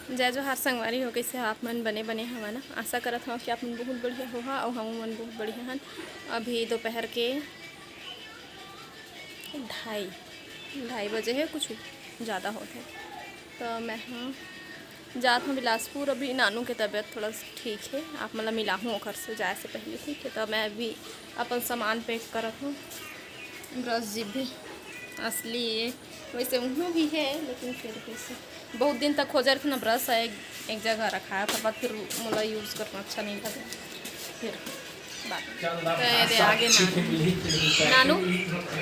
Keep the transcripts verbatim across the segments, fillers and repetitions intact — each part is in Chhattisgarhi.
जय जोहार संगवारी हो, कइसे हो आप मन? बने बने हवा ना? आशा करत हव कि आप मन बहुत बढ़िया होहा अउ हम मन बहुत बढ़िया हन। अभी दोपहर के ढाई, ढाई बजे हे, कुछ ज़्यादा होत हे। तो मैं ह जात हव बिलासपुर। अभी नानू के तबीयत थोड़ा ठीक हे, आप मन ला मिलाहूँ ओकर से जाए से पहले, ठीक हे। तो मैं अभी अपन सामान pack करत हव। ब्रश जिब भी असली ये, वैसे उन्हों भी है, लेकिन फिर भी से बहुत दिन तक खोजा रहिथे ना ब्रश है एक, एक जगह रखा है, ओकर बाद फिर मोला use करना अच्छा नहीं लगे। फिर बात तो ये दे आगे ना। नानू,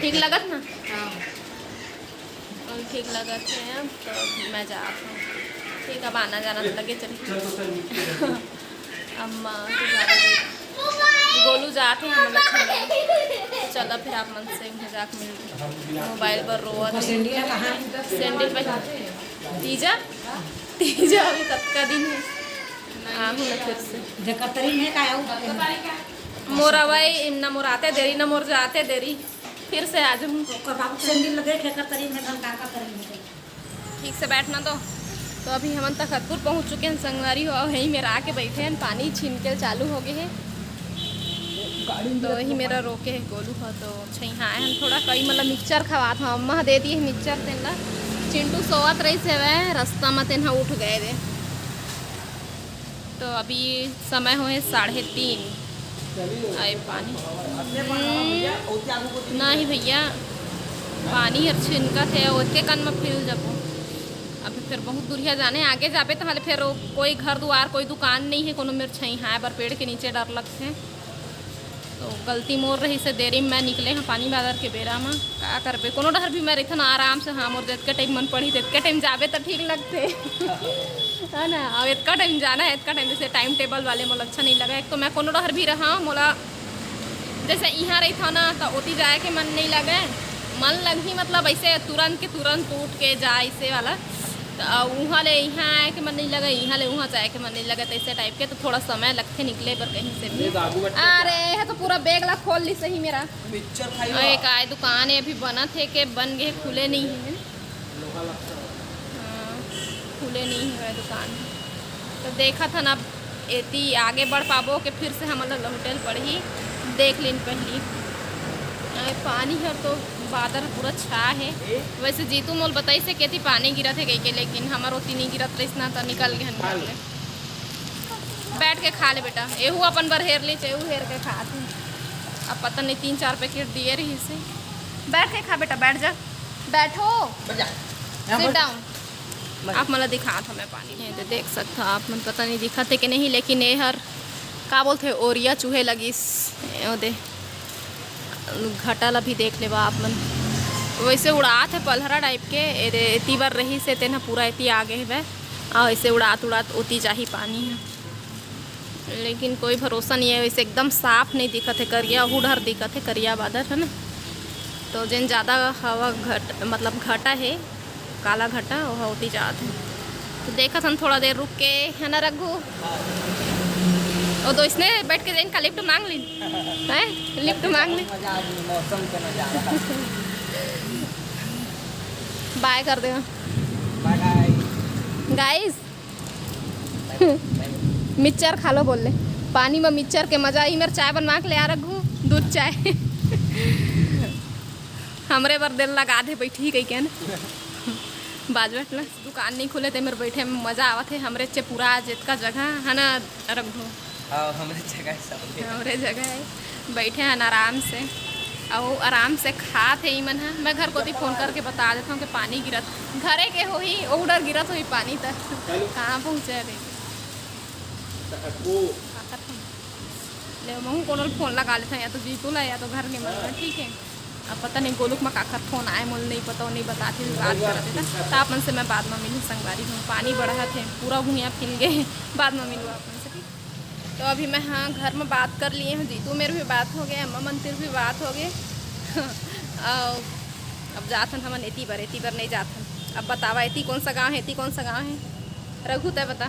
ठीक लगत ना? हाँ। और ठीक लगत है, अब तो मैं जात हूँ। ठीक, अब आना जाना तो लगे चली। अम्मा तो जा रही है। गोलू जात हे, हम लोग चला फिर आप मन से मजाक मिल मोबाइल पर रोवत हे। सैंडल पहन तीजा, तीजा अभी कतका दिन है, आहू ना फिर से। जेकर तरी में का आऊ? मोर अवई ना मोर आते देरी, ना मोर जाते देरी, फिर से आ जाऊँ। ओकर बाबू सैंडल लगे, खेकर तरी में, धन का का तरी में। ठीक से बैठना तो। तो अभी हमन तखतपुर पहुँच चुके हैं संगवारी हो, अउ यहीं मेर आके बैठे हैं, पानी छिनके चालू हो गए हैं। तो यही मेरा रोके है गोलू ह, तो छइहाँ आए हैं थोड़ा, कई मतलब मिक्सचर खवात हव, अम्मा ह दे दिए मिक्सचर तेन ला। चिंटू सोवत रहिस हवय, रास्ता म तेन ह उठ गए रे। तो अभी समय होए साढ़े तीन। आए पानी। हम्म, नहीं भैया, पानी हर छिनकत हे, ओतके कन म फिर जबो। अभी फिर बहुत दूरिहा जाने, आगे जाबे तहाँ ले फिर वो कोई घर दुआर, कोई दुकान नहीं है, कोनो मेर छइहाँ बर पेड़ के नीचे डर लगथे। तो गलती मोर रहिसे, देरी में मैं निकले हूँ पानी बादर के बेरा में, का करबे, कोनो डहर भी मैं रहिथन आराम से, हाँ, मोर जतके टाइम मन पड़ी, ततके टाइम जाबे तो ठीक लगथे। है ना, अब इतका टाइम जाना है, इतका टाइम, जैसे टाइम टेबल वाले मोला अच्छा नहीं लगा। एक तो मैं कोनो डहर भी रहा, मोला जैसे इहाँ रहिथव ना, तो ओती जाए के मन नहीं लगे, मन लगही, मतलब, ऐसे तुरंत के तुरंत उठ के जा, ऐसे वाला। तो उहाँ ले इहाँ आए के मन नहीं लगे, इहाँ ले उहाँ जाए के मन नहीं लगे, तो ऐसे टाइप के, तो थोड़ा समय लगथे निकले बर कहीं से भी। ये बाबू बच्चा अरे, ये तो पूरा बैग ला खोल ली सही मेरा। मिक्सचर खाई अरे, ला। काय दुकान है, अभी बनत है के बन गए, खुले नहीं है। लोहा लगता है। हाँ, खुले नहीं है दुकान। तो देखत हन अब एती आगे बढ़ पाबो के फिर से हमन ला लहुटे ल पड़ही, देख लेन पहली। अरे, पानी हर तो बादर पूरा छा है। वैसे जीतू मोल बताइसे केती पानी गिरत है कहिके, लेकिन हमर ओती नहीं गिरत रहिस ना, तो निकल गए हन घर ले। बैठ के खा ले बेटा, एहू अपन बर हेर लीच, एहू हेर के खात है। अब पता नहीं तीन चार पैकेट दिए रहिसे। बैठ के खा बेटा, बैठ जा, बैठो, बजा। यहाँ सिट बैठ। डाउन। आप मन ला दिखात हव मैं पानी। ये दे देख सकत हव आप मन, पता नहीं दिखत है कि नहीं, लेकिन ये हर का बोलथे, ओरिया चूहे लगिस। ये दे घटा ला भी देख लेवा आप मन। वैसे उड़ात है पलहरा टाइप के, ये दे एती बर रहिसे, तेन ह पूरा एती आ गए हवय। अउ ऐसे उड़ात उड़ात ओती जाही पानी ह। लेकिन कोई भरोसा नहीं है, वैसे एकदम साफ नहीं दिखत है, करिया ओहू डहर दिखत है, करिया बादर है ना। तो जेन ज़्यादा हवा घट, मतलब घटा है, काला घटा, ओह ओती जात है। तो देखत हन थोड़ा देर रुक के, है ना रघु? वो तो इसने बैठ के जैन का लिफ्ट मांग ली, हैं? लिफ्ट मांग ली। मजा आ गई, मौसम का नजारा। बाय कर दे। बाय बाय। गाइस, मिक्सचर खा लो बोल ले। पानी में मिक्सचर के मजा ही। मेर चाय बनवा के ले आ रघु, दूध चाय। हमरे बर दिल लगा दे बैठी कहिके न। बाजवट ना दुकान नहीं खुले ते मेर बैठे में मजा आवत है। हमरे चे पूरा आज इतका जगह है ना रघु। हाँ, हमरे जगह है सब। हमरे जगह है, बैठे हैं आराम से, अउ आराम से खात है ई मन ह। मैं घर कोती फोन करके बता देता हूँ कि पानी गिरत, घरे के होही, ओहू डर गिरत होही पानी, त कहाँ पहुँचे रे? ले, महूँ कोनो ल फोन लगा लेता, या तो जीतू ला, या तो घर के मन ला, ठीक है। अब पता नहीं गोलुक मा काखर फोन आए, मोल नहीं पता, वो नहीं बताते, बात करते था। तो आप मन से मैं बाद में मिलूँ संगवारी हूँ, पानी बढ़ा थे, पूरा भुइयाँ फिल गए। बाद में मिलूँ आप मन से, ठीक। तो अभी मैं, हाँ, घर में बात कर लिए हूँ, जीतू मेरे भी बात हो गए, अम्मा मन तेरे भी बात हो गए। अब, अब जात हन हमन एती बर, एती बर नहीं जात हन। अब बतावा, एती कौन सा गाँव है, एती कौन सा गाँव है? रघु, तय बता।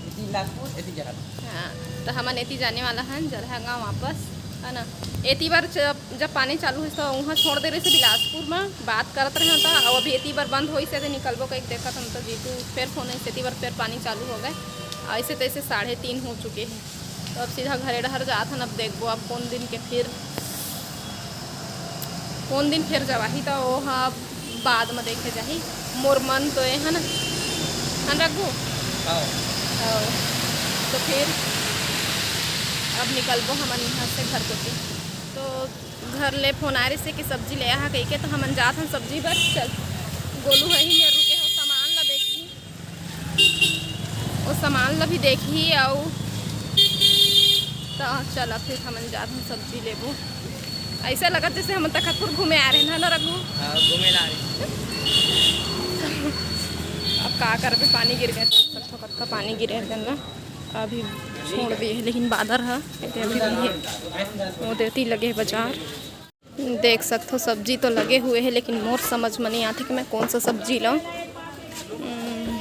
एती नागपुर, एती जरहगांव। हाँ, तो हमन एती जाने वाला हन जरहगांव वापस। है ना। एती बर जब, जब पानी चालू होइस, त उहाँ छोड़ दे रहिस बिलासपुर म, बात करत रहेन त, अउ अभी एती बर बंद होइस हे, त निकलबो कहिके देखत हन, त जीतू फेर फोन आइस, एती बर फेर पानी चालू हो गए। अइसे तइसे साढ़े तीन हो चुके हे, त अब सीधा घरे डहर जात हन। अब देखबो, अब कोन दिन के फिर, कोन दिन फिर जवाही, त ओ ह अब बाद म देखे जाही। मोर मन तो ए, है ना, है ना रघु? हाँ। हाँ। तो फिर अब निकलबो हमन यहाँ से घर कोती। तो घर ले फोन आ रहिस हे कि सब्जी ले आहा कहिके, तो हमन जात हन सब्जी बर। चल, गोलू ह ही मेर रुके हो, सामान ला देखही, वो सामान ला भी देखही। अउ तो चला, फिर हमन जात हन सब्जी लेबो। ऐसा लगत जैसे हमन तखतपुर घूमे आ रहे हैं ना रघु? हाँ, घूमे ला रहे। अब का करबे, पानी गिर गए, सब तो कतका पानी गिरे हे तेन ला। अभी छोड़ दिए हे, लेकिन बादर ह, एते अभी भी हे। वो देती लगे हे बाजार। देख सकथो, सब्जी तो लगे हुए हे, लेकिन मोर समझ में नहीं आथे कि मैं कौन सा सब्जी लाऊं। हम्म,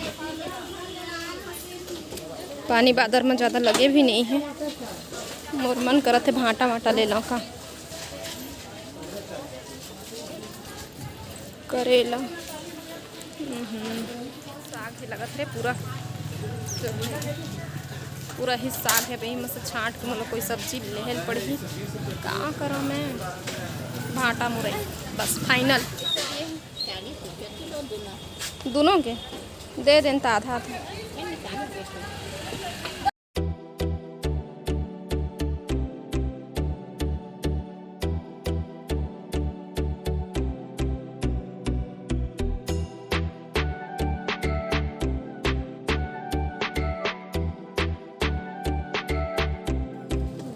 पानी बादर में ज़्यादा लगे भी नहीं हे। मोर मन करत हे भांटा वाटा ले लाऊं का। करेला। हम्म, साग हे लगत हे पूरा, पूरा ही साग हे। बही में से छांट के मोला कोई सब्जी लेहे ल पड़ही। का करा मैं? भांटा मुरई बस final। दोनों के दे देन त आधा आधा।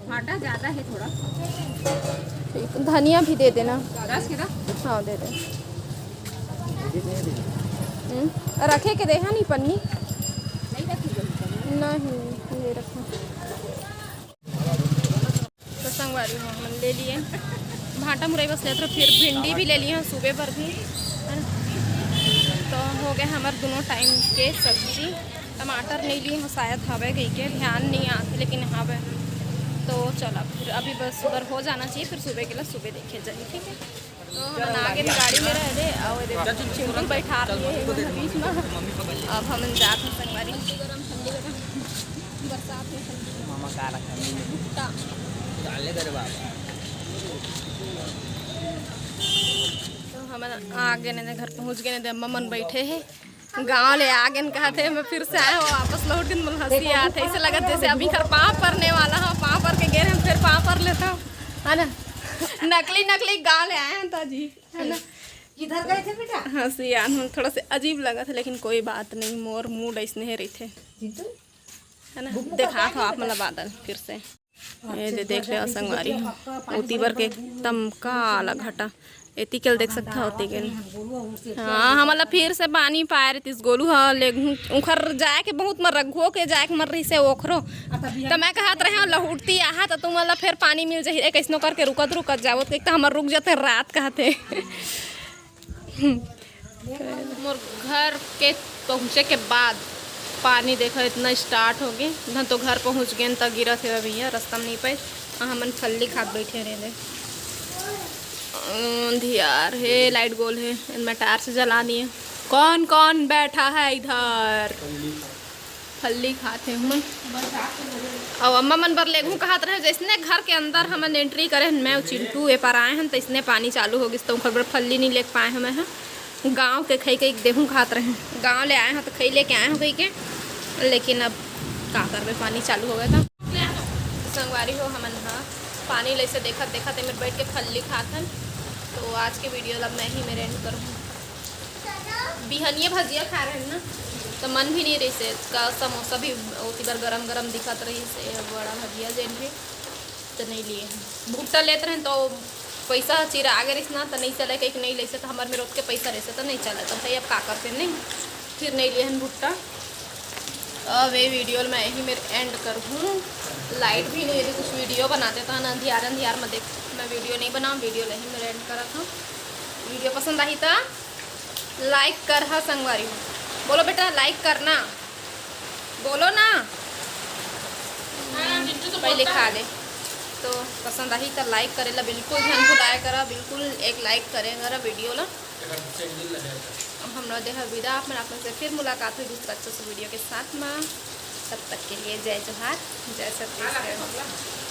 भांटा ज्यादा हे थोड़ा। ठीक, धनिया भी दे देना। दस के दस? हाँ, दे दे। हम्म, रखे के देहा नहीं पन्नी? नहीं रखी गई पन्नी। नहीं, नहीं रखा। तो संगवारी हो, हमन ले लिए भांटा मुरई बस लेत रहे, फिर भिंडी भी ले लिए हैं सुबह पर भी, है ना। तो हो गए हमारे दोनों टाइम के सब्जी। टमाटर नहीं लिए हैं, शायद हवे कही के ध्यान नहीं आते, लेकिन हवे। तो चला फिर अभी बस सुबह हो जाना चाहिए, फिर सुबह के लिए सुबह देखे जाए, ठीक है। तो हमन आ गेन गाड़ी में रह ले, अउ एदे चिंटू बैठा दिए हे हमन बीच में। अब हमन जात हन संगवारी। बरसात में ठंडी में। मामा का रखा है? भुट्टा। डालने दे रे बाबा। तो हमन आ गेन, एदे घर पहुँच गेन, एदे अम्मा मन बैठे हे। गाँव ले आ गेन कहत हे, मैं फिर से आए हो, वापस लौट गेन, मोला हंसी आत हे। ऐसे लगत जैसे अभी घर पाँव परने वाला हो, पाँव पर के गे रहे, फिर पाँव पर लेता हूँ, है ना? नकली नकली गाँव ले आए हैं ताजी, है ना? किधर गए थे बेटा? हंसी आन, हम थोड़ा से अजीब लगत हे, लेकिन कोई बात नहीं, मोर mood ऐसने ही रहिथे, जीतू? है ना? बुक में देखा करवा था आप दिया मतलब बादल फिर से। ये दे देख ले संगवारी हो, ओती बर के एकदम काला घटा, एती के ल देख सकथा, ओती के ल। हाँ, हमन ला फिर से पानी पाए रहितिस, गोलू ह ले उखर जाए के बहुत मन, रघुओ के जाए के मन रहिसे ओखरो। त मैं कहत रहे लहुटती आहा त तुमन ला फिर पानी मिल जाही, ए, कैसनो करके रुकत रुकत जावत, एक त हमर रुक जाते रात कहते। मोर घर के पहुँचे के बाद पानी देखो इतना start हो गे। इधर तो घर पहुँच गेन त गिरत हे भैया, रास्ता में नहीं पाए। आ हमन फल्ली खात बैठे रहे। अंधियार हे, light गोल हे, मैं torch जला दिए। कौन कौन बैठा है इधर? फल्ली खात हे हमन। अउ अम्मा मन बर लेगहूँ कहत रहे, जैसने घर के अंदर हमन entry करे हन, मैं अउ चिंटू ए पार आए हन, तइसने पानी चालू हो गिस, त ओकर बर फल्ली नहीं लेके पाए हन। मैं ह गाँव के खई के देहूँ कहत रहे, गाँव ले आए हन त खई लेके आए हन कहिके, लेकिन अब का करबे, पानी चालू हो गए त। संगवारी हो, हमन ह पानी लइसे देखत देखत एमेर बैठ के फल्ली खात हन। तो आज के video ला मैं ही मेर end करूँ। बिहनिया भजिया खाए रहेन ना, त मन भी नहीं रहिसे, का समोसा भी ओती बर गरम गरम दिखत रहिसे, बड़ा भजिया जेन भी, त नहीं लिए हन। भुट्टा लेत रहेन तो पैसा चिरा आगे रहिस ना, त नहीं चले, कहीं नहीं लेसे, त हमर में रोज के पैसा रहिसे, त नहीं चले, त भाई अब का करते नहीं, फिर नहीं लिए हन भुट्टा। अब ये video मैं यही मेर end करहूँ। Light भी नहीं है, कुछ video बनाते तो ना, अंधियार अंधियार में देख, मैं video नहीं बनाऊँ, video यही मेर end करत हूँ। Video पसंद आही त like करहा संगवारी हो। बोलो बेटा, like करना, बोलो ना। हाँ, चिंटू तो पहले बोलता खा है। ले। तो पसंद आही तो लाइक करे ला बिल्कुल झन भुलाए करा, बिल्कुल एक लाइक करे करा वीडियो ला। अब हम लोग देहा विदा, अपन आप मन से फिर मुलाकात हुई दूसरा अच्छा सा वीडियो के साथ में। तब तक के लिए जय जोहार, जय छत्तीसगढ़।